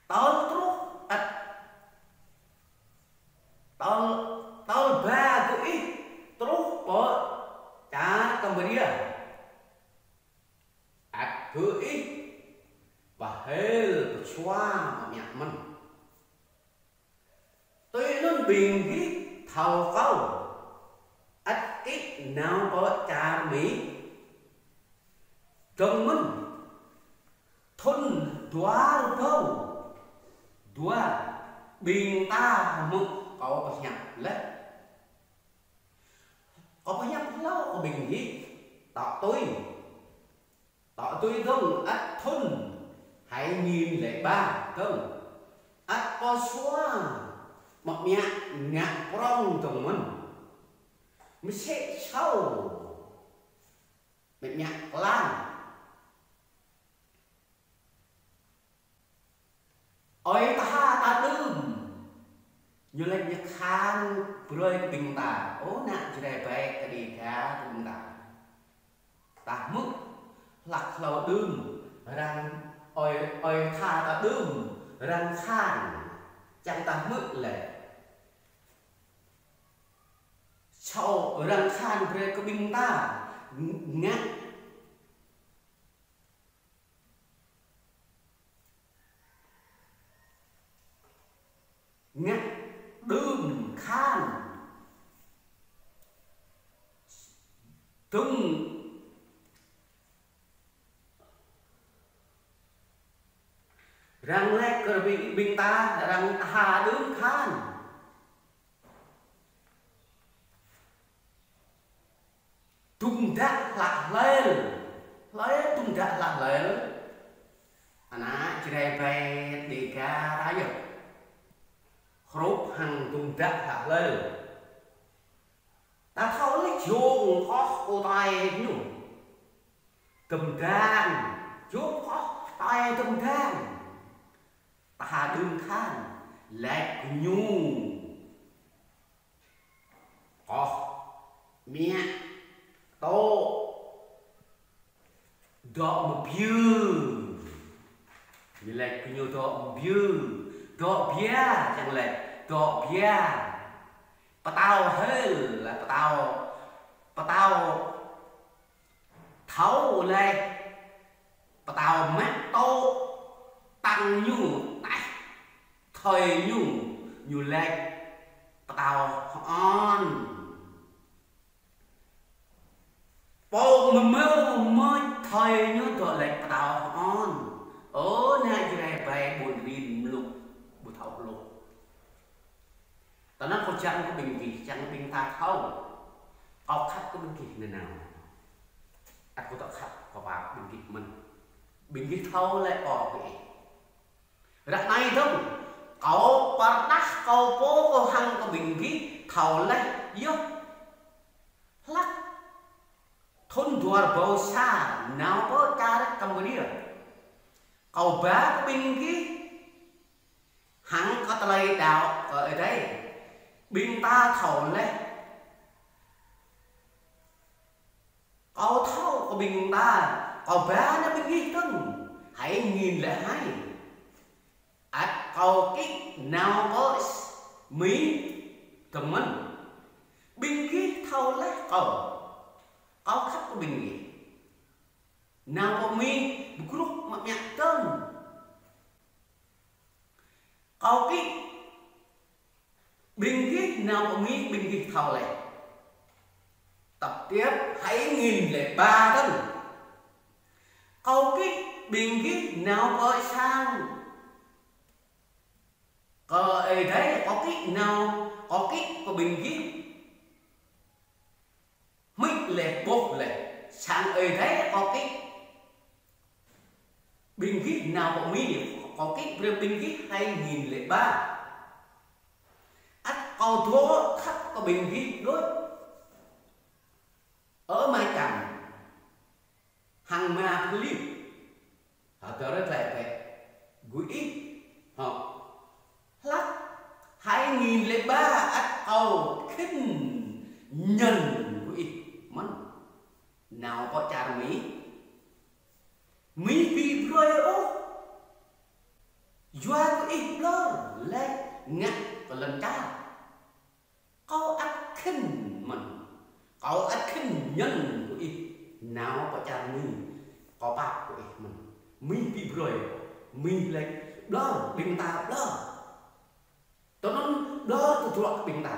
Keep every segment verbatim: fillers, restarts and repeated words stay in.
Tơl truh ăt, tơl, tơl ba gơih truh pơ čar Campuchia, ăt gơih pơhil pơčua mơñă mơ̆n. Tui anŭn ƀing gih thâo kâo ăt kĭ nao pơ čar Mi dơ̆ng mơ̆n. Thŭn dua rơbâo dua, ƀing ta hmư̆ kâo pơhiăp laih. Kâo pơhiăp hlâo kơ ƀing gih, tŏ tui. Tŏ tui dơ̆ng ăt thŭn hai nghìn lẻ ba dơ̆ng, ăt pơčua mơñă ngă prŏng dơ̆ng mơ̆n. Mơsĕ sâo mơñă klang. Ơi tha ta đưm, ñu laĭ ñu khan brơi kơ ƀing ta, ơ ană Jrai ƀai kơ Dêga kơ ƀing ta. Ta hmư̆ hlăk hlâo đưm, arăng ơi, ơi tha ta đưm, arăng khan, čang ta hmư̆ lĕ. Sâo arăng khan brơi kơ ƀing ta, ng-, ngă ngă đưm khan. Dơ̆ng arăng laĭ kơ ƀing, ƀing ta, arăng tha đưm khan. Dŭng dă hlăk hlel. Hlơi dŭng dă hlăk hlel? Ană Jrai ƀai Dêga ta yơh. Hrup hăng dŭng dă hlăk hlel. Ta thâo laih jông koh kơ tơlơi ñu. Dơ̆m dang, jông koh tơlơi dơ̆m dang. Ta đưm khan, laĭ kơ ñu. Koh, mă, tŏ, dŏ mơbiă. Ñu laĭ kơ ñu dŏ mơbiă, dŏ biă, čang laĭ, dŏ biă. Pơtao hil, laĭ pơtao, pơtao thâo laih, pơtao mă tŏ, tăng ñu, taih, thơi ñu, ñu laĭ pơtao hơon. Pô mơmơ̆ mơ̆ thơi ñu dŏ laĭ pơtao hơon. Ơ ană Jrai ƀai ƀun rin mlŭk, ƀu thâo hluh. Tơnăn kâo čang kơ ƀing gih, čang ƀing ta thâo. Kâo khăp kơ ƀing gih nanao. Ăt kâo tŏ khăp kơ ƀing gih mơ̆n. Ƀing gih thâo laih kâo kơ ih. Ră anai dơ̆ng, kâo pơrơđah kâo pô kâo hăng kơ ƀing gih thâo laih yơh. Hlăk thŭn dua rơbâo sa nao pơ čar Campuchia. Kâo ba kơ ƀing gih hăng kơ tơlơi đaŏ kơ Ơi Adai. Ƀing ta thâo laih. Kâo thâo kơ ƀing ta, kâo ba nao ƀing gih dơ̆ng, hai nghìn lẻ hai. Ăt kâo kĭ nao pơ Mi dơ̆ng mơ̆n. Ƀing gih thâo laih kâo. Kâo khăp kơ ƀing gih. Nao pơ Mi, ƀu gruh mă mă dơ̆ng. Kâo kĭ ƀing gih nao pơ Mi, ƀing gih thâo laih. Tập tiếp hai nghìn lẻ ba dơ̆ng. Kâo kĭ ƀing gih nao pơ sang. Kơ Ơi Adai kâo kĭ nao, kâo kĭ kơ ƀing gih. Hmư̆ laih, ƀuh laih, sang Ơi Adai kâo kĭ. Ƀing gih nao pơ Mi, kâo kĭ brơi ƀing gih hai nghìn lẻ ba. Ăt kâo dŏ khăp kơ ƀing gih đôč. Ơ Mai Čăm. Hăng Ma Philip. Hơdơr glaĭ bĕ. Gui ih. Hŏ. Hlăk hai nghìn lẻ ba ăt kâo khĭn ñăn gui ih mơ̆n. Nao pơ čar Mi. Mi ƀu brơi ôh. Yua kơ ih ƀlŏr laĭ ngă kơ lŏn čar. Kâo ăt khĭn mơ̆n. Kâo ăt khĭn ñăn kơ ih nao pơ čar Mi. Kâo pap kơ ih mơ̆n. Mi ƀu brơi. Mi laĭ ƀlŏr, ƀing ta ƀlŏr. Tui anŭn ƀlŏr tơdruă ƀing ta.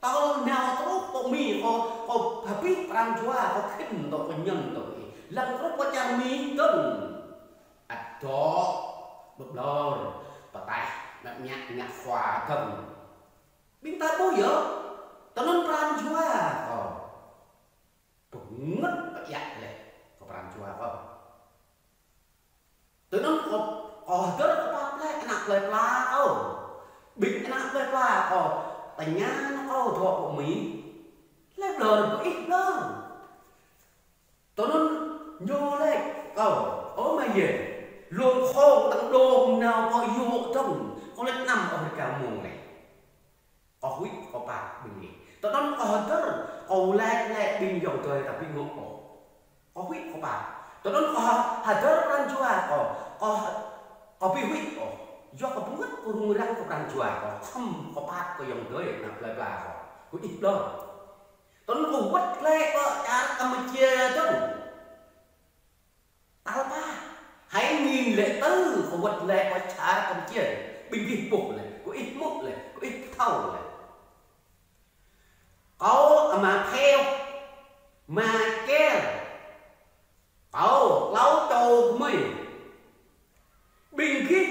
Tơlơi nao truh pơ Mi kâo, kâo hơbĭt pran jua, kâo khĭn tŏ kơ ñăn tŏ kơ ih. Lăng truh pơ čar Mi dơ̆ng. Ăt dŏ ƀlŏr, pơtaih, ngă ñă, ngă khua dơ̆ng. Ƀing ta ƀuh yơh, tui anŭn pran jua kâo. Bơngăt pơiăk laih kơ pran jua kâo. Tui anŭn kâo, kâo hơdơr kâo pap laih ană plơi pla kâo. Ƀing ană plơi pla kâo tơña kâo dŏ pơ Mi. Laĭ ƀlŏr, ƀu ih ƀlŏr. Tui anŭn ñu laĭ kâo, ơ Ama yơh, lông khŏng tăng đông nao pơ yŭ dơ̆ng, kâo laĭ anăm ôh rơka mông laih. Kâo huĭ kâo pap ƀing gih. Tui anŭn kâo hơdơr, kâo laĭ laĭ ƀing ayŏng adơi ta ƀu ngŏ ôh. Kâo huĭ kâo pap. Tui anŭn kâo hơdơr pran jua kâo, kâo, kâo ƀu huĭ ôh. Yua kơ bơngăt kâo rŭng răng kơ pran jua kâo, khŏm kâo pap kơ ayŏng adơi ană plơi pla kâo. Kâo ih ƀlŏr. Tui anŭn kâo wơ̆t glaĭ pơ čar Kampuchia dơ̆ng. Tal pă, hai nghìn lẻ tư kâo wơ̆t glaĭ pơ čar Kampuchia. Ƀing gih ƀuh laih, kâo ih hmư̆ laih, kâo ih thâo laih. Kâo Ama Pheo, Ama Ker. Kâo klâo čô gơmơi. Ƀing gih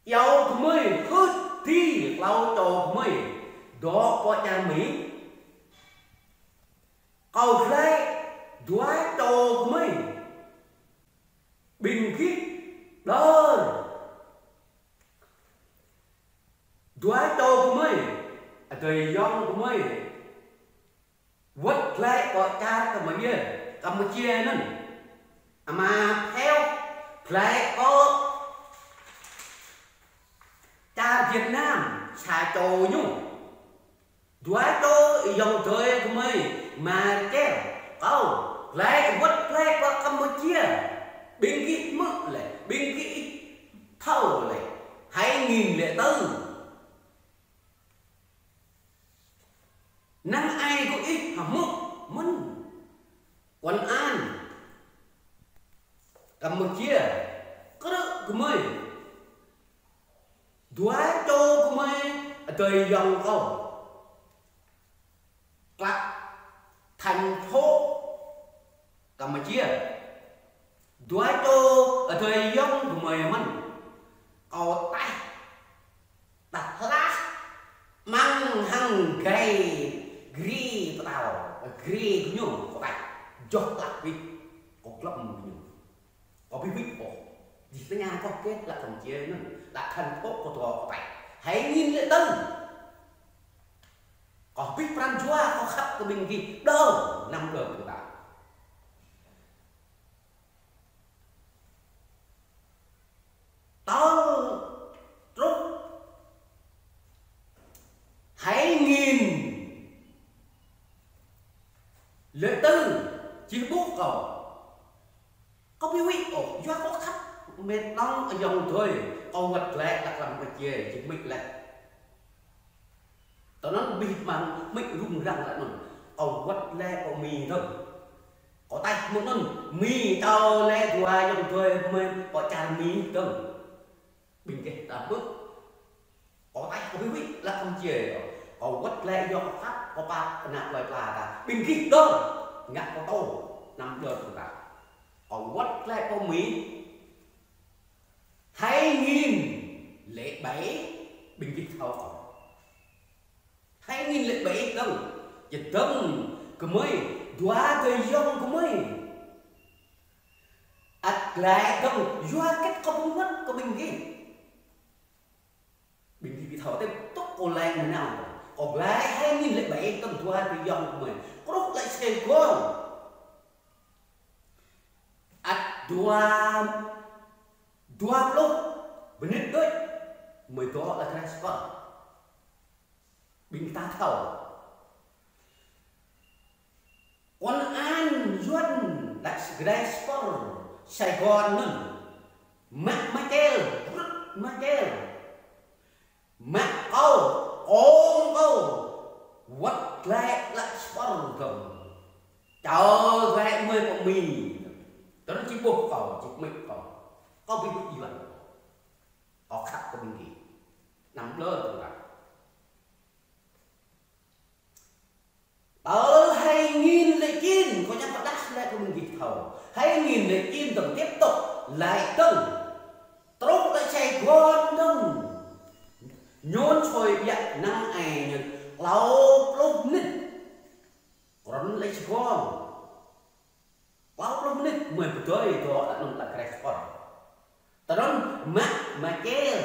iâu gơmơi hơ̆t hơdip klâo čô gơmơi dŏ pơ čar Mi. Kâo glaĭ dua čô gơmơi. Ƀing gih ƀlŏr. Dua čô gơmơi, adơi ayŏng gơmơi wơ̆t glaĭ pơ čar Kampuchia, Kampuchia anŭn. Ama Pheo glaĭ pơ čar Việt Nam, sa čô ñu. Dua čô ayŏng adơi gơmơi, Ama Ker, kâo glaĭ wơ̆t glaĭ pơ Kampuchia. Ƀing gih hmư̆ laih, ƀing gih thâo laih. Hai nghìn lẻ tư. Năng ai kơ ih hmư̆ mơ̆n. Công an Kampuchia krư̆ gơmơi. Dua čô gơmơi adơi ayŏng kâo. Klă thành phố Kampuchia. Dua čô adơi ayŏng gơmơi mơ̆n. Kâo taih. Đah hlah. Mơ̆ng hăng gai gri pơtao. Gri gơñu kâo taih. Joh klă wih. Kâo glŏm gơñu. Kâo ƀu wĭt ôh. Jih tơngan kâo kĕt lă Kampuchia anŭn. Lă thành phố kâo dŏ kâo taih. Hai nghìn lẻ tư. Kâo hơbĭt pran jua kâo khăp kơ ƀing gih. Đơ. Năm đơ ƀing ta. Tal truh hai nghìn lẻ tư, jih ƀuh kâo. Kâo ƀu wĭt ôh, yua kâo khăp mĕt đŏng ayŏng adơi, kâo wơ̆t glaĭ lă Kampuchia, jih mĭt laih. Tui anŭn ƀing mơ̆ng mĭt rŭng răng lă anŭn. Kâo wơ̆t glaĭ pơ Mi dơ̆ng. Kâo taih mơ̆ng anŭn, Mi čô laĭ dua ayŏng adơi mơ̆n pơ čar Mi dơ̆ng. Ƀing gih ta ƀuh. Kâo taih kâo ƀu wĭt lă Kampuchia. Kâo wơ̆t glaĭ yua kâo khăp, kâo pap ană plơi pla ta. Ƀing gih đơ, ngă kâo tŏ, năm đơ kâo ta. Kâo wơ̆t glaĭ pơ Mi. Hai nghìn lẻ bảy, ƀing gih thâo kâo. Hai nghìn lẻ bảy dơ̆ng, čơdơ̆ng gơmơi, dua adơi ayŏng gơmơi. Ăt glaĭ dơ̆ng, yua kĕt kâo ƀu wơ̆t kơ ƀing gih. Ƀing gih ƀu thâo tĕp tŭk kâo laĭ nanao. Kâo glaĭ hai nghìn lẻ bảy dơ̆ng dua adơi ayŏng gơmơi. Kruh glaĭ Sài Gòn. Ăt dua, dua pluh mơnit đôč, gơmơi dŏ lă Grace Park. Ƀing ta thâo. Công an Yuan lă Grace Park, Sài Gòn anŭn. Mă Michael, rŭt Michael. Mă kâo, ong kâo. Wơ̆t glaĭ lăi spơr dơ̆ng. Čao glaĭ mơi pơ Mi. Tơl či ƀuh kâo, či mĭt kâo. Kâo ƀu ƀuh Yuan. Kâo khăp kơ ƀing gih. Năm ƀlŏr tơ̆ng tah. Tơl hai nghìn lẻ chín, kâo ñăm pơdah lĕ kơ ƀing gih thâo. Hai nghìn lẻ chín dơ̆ng tiếp tục lăi dơ̆ng. Truh lĕ Sài Gòn dơ̆ng. Nhôn sôi biă năng ai nhôn klâo pluh mơnit. Rŭn lĕ Sài Gòn. Klâo pluh mơnit mơi pơdơi dŏ lăi anŭn lăi Greg Sport. Tơl anŭn mă Michael.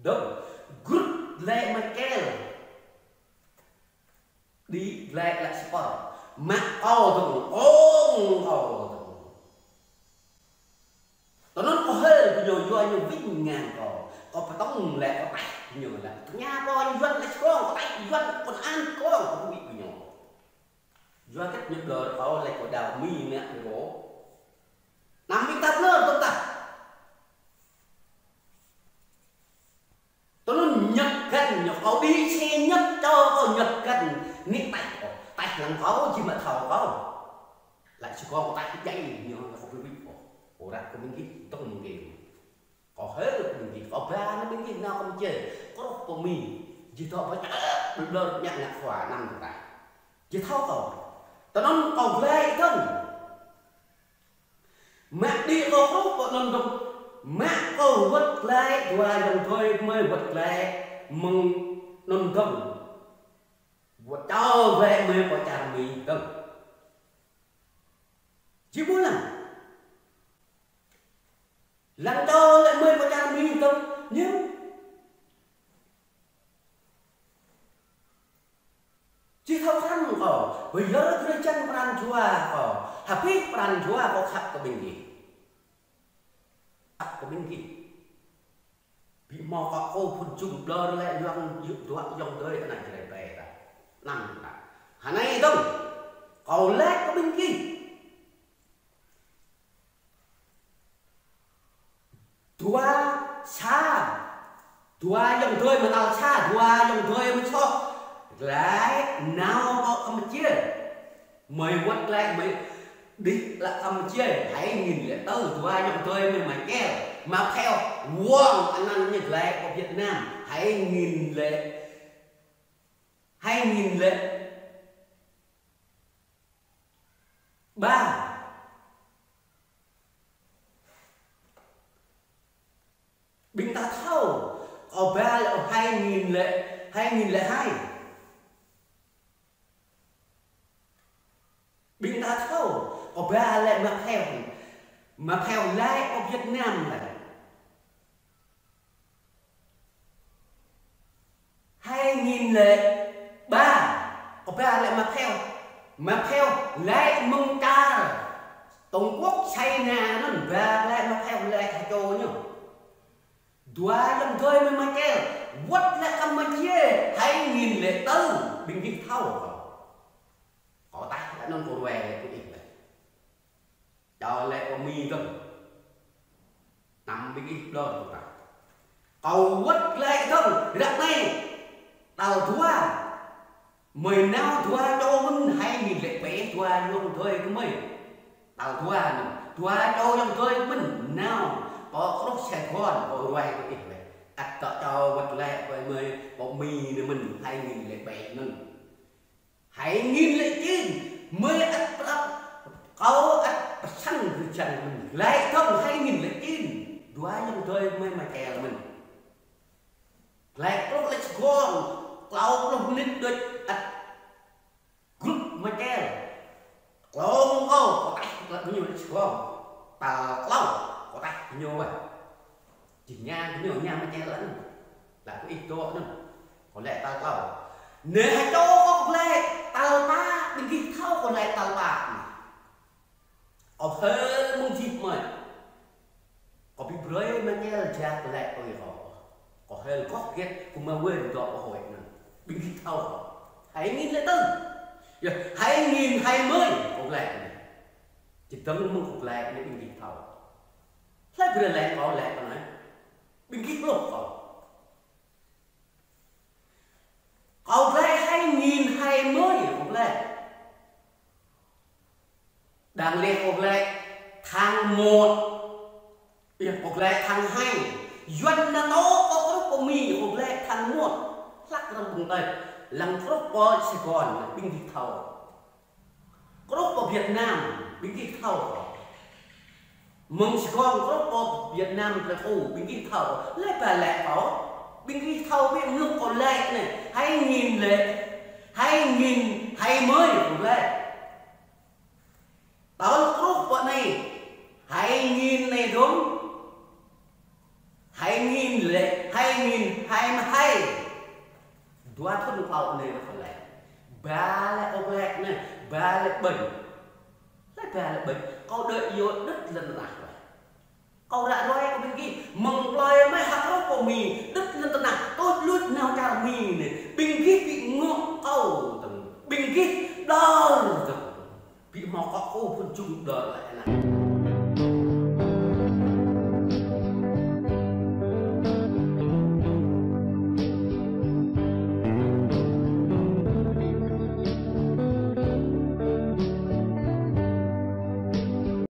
Dơ̆ng. Grŭt lĕ Michael. Đĭ glaĭ lăi spơr. Mă kâo dơ̆ng, ong kâo dơ̆ng. Tơl anŭn kâo hil kơ ñu yua ñu wĭt ngăn kâo. Kâo pơtŏng lĕ kâo taih kơ ñu lĕ. Tơña kâo Yuan lĕ kông, kâo taih Yuan kông an kông, kâo ƀu wĭt kơ ñu. Yua kơ ñu ƀlŏr kâo lĕ kâo đaŏ Mi nă ƀu rô. Năm ƀing ta ƀlŏr tơ̆ng tah. Tơl anŭn Nhật Gắn ñu kâo đĭ xe Nhật čô kâo Nhật Gắn. Nĭ taih kâo. Taih lăng kâo či mă thâo kâo. Lăi Sài Gòn taih djai ñu kâo ƀu ƀuh kâo. Ôh ră kơ ƀing gih, tŏng ƀing gih. Kâo hil kơ ƀing gih, kâo ba nă ƀing gih nao kơ mơčê. Kruh pơ Mi. Či dŏ pơ čar, ƀlŏr ñă ngă khua năm tơ̆ng tah. Či thâo kâo. Tơl anŭn kâo glaĭ dơ̆ng. Mă đĭ kâo kruh pơ anŭn dơ̆ng. Mă kâo wơ̆t glaĭ dua ayŏng adơi mơi wơ̆t glaĭ mơ̆ng anŭn dơ̆ng. Wơ̆t čao glaĭ mơi pơ čar Mi dơ̆ng. Či ƀuh lăng. Lăng čao lĕ mơi pơ čar Mi dơ̆ng. Ñu. Či thâo krăn kâo, ƀơi yơr drơi jăn pran jua kâo, hơbĭt pran jua kâo khăp kơ ƀing gih. Khăp kơ ƀing gih. Ƀu hmâo kâo kơ phŭn jum ƀlŏr lĕ Yuan yŭ dua ayŏng adơi anai Jrai ƀe ta. Năm ta. Hơnai dơ̆ng, kâo lĕ kơ ƀing gih. Dua sa. Dua ayŏng adơi mơi tal sa, dua ayŏng adơi mơi soh. Glaĭ nao kơ Campuchia. Mơi wơ̆t glaĭ mơi đĭ lăi Campuchia. Hai nghìn lẻ tư, dua ayŏng adơi mơi Michael. Mă pheo wơ̆ng anăn ñu glaĭ kơ Việt Nam. Hai nghìn lẻ, hai nghìn lẻ ba. Ƀing ta thâo, kâo ba lĕ hai nghìn lẻ, hai nghìn lẻ hai. Ƀing ta thâo, kâo ba lĕ mă pheo. Mă pheo lĕ kơ Việt Nam lĕ. Hai nghìn lẻ ba, kâo ba lĕ mă pheo. Mă pheo lĕ mơ̆ng čar Trung Quốc, China anŭn ba lĕ mă pheo lĕ ha čô ñu. Dua ayŏng adơi mơi Michael, wơ̆t lĕ Campuchia, hai nghìn lẻ tư, ƀing gih thâo kâo. Kâo taih lĕ anŭn kâo ruai lĕ kơ ih lĕ. Čao lĕ kơ Mi dơ̆ng. Năm ƀing gih ƀlŏr tơ̆ng tah. Kâo wơ̆t glaĭ dơ̆ng, ră anai. Tal dua. Mơi nao dua čô mơ̆n hai nghìn lẻ bảy dua ayŏng adơi kơ mơi. Tal dua anŭn. Dua čô ayŏng adơi kơ mơi nao. Pơ kruh Sài Gòn, kâo ruai kơ ih lĕ. Ăt dŏ čao wơ̆t glaĭ kơ mơi, pơ Mi anai mơ̆n hai nghìn lẻ bảy anŭn. Hai nghìn lẻ chín, mơi ăt pơđăp, kâo ăt pơsăng drơi jăn mơ̆n. Glaĭ dơ̆ng hai nghìn lẻ chín, dua ayŏng adơi mơi Michael mơ̆n. Glaĭ truh lĕ Sài Gòn, klâo pluh mơnit đôč ăt grŭt Michael. Klâo mơ̆ng kâo, kâo taih glaĭ ñu lĕ Sài Gòn. Tal klâo, kâo taih ñu wơ̆t. Či ña kơ ñu, ña mơ̆ ña lĕ anŭn. Lăi kơ ih dŏ anŭn. Kâo lĕ tal klâo. Neh čô kâo lĕ tal pă, ƀing gih thâo kâo lĕ tal pă. Kâo hil mơ̆ng jih mơi. Kâo ƀu brơi mơ̆ ña lĕ jak lĕ kơ ih kâo. Kâo hil kâo kiet kơ mă wơ̆n dŏ kơ hơi anŭn. Ƀing gih thâo kâo. Hai nghìn lẻ tư. Yơh, hai nghìn hai mươi kâo lĕ anŭn. Či dơ̆ng mơ̆ng kâo glaĭ anai ƀing gih thâo. Hlơi brơi laih kâo laĭ kơ anai. Ƀing gih hluh kâo. Kâo glaĭ hai nghìn hai mươi kâo glaĭ. Đang lĕ kâo glaĭ tháng một. Yơh, kâo glaĭ tháng hai. Yuan NATO kâo truh pơ Mi kâo glaĭ tháng một. Hlăk arăng ƀơ̆ng tơi. Lăng truh pơ Sài Gòn, ƀing gih thâo. Truh pơ Việt Nam, ƀing gih thâo. Mơ̆ng Sài Gòn truh pơ Việt Nam, Pleiku, ƀing gih thâo. Hlơi ba laĭ kâo. Ƀing gih thâo ƀiă mlŭk kâo laĭ anai. Hai nghìn lĕ. Hai nghìn hai mươi kâo laĭ. Tơl truh pơ anai, hai nghìn anai dơ̆ng. Hai nghìn lĕ, hai nghìn hai mươi hai. Dua thŭn klâo anai kâo laĭ. Ba lĕ kâo laĭ anai, ba lĕ ƀing. Hlơi ba lĕ ƀing, kâo đuaĭ yua đĭ lŏn tơnah. Kâo ră ruai kơ ƀing gih, mơ̆ng plơi mơ̆ng hơk rŏh pơ Mi, đĭ lŏn tơnah, tơl luč nao čar Mi anai. Ƀing gih ƀu ngŏ kâo dơ̆ng. Ƀing gih đơr dơ̆ng. Ƀu hmâo kâo kơ phun jum đơr laĭ anai.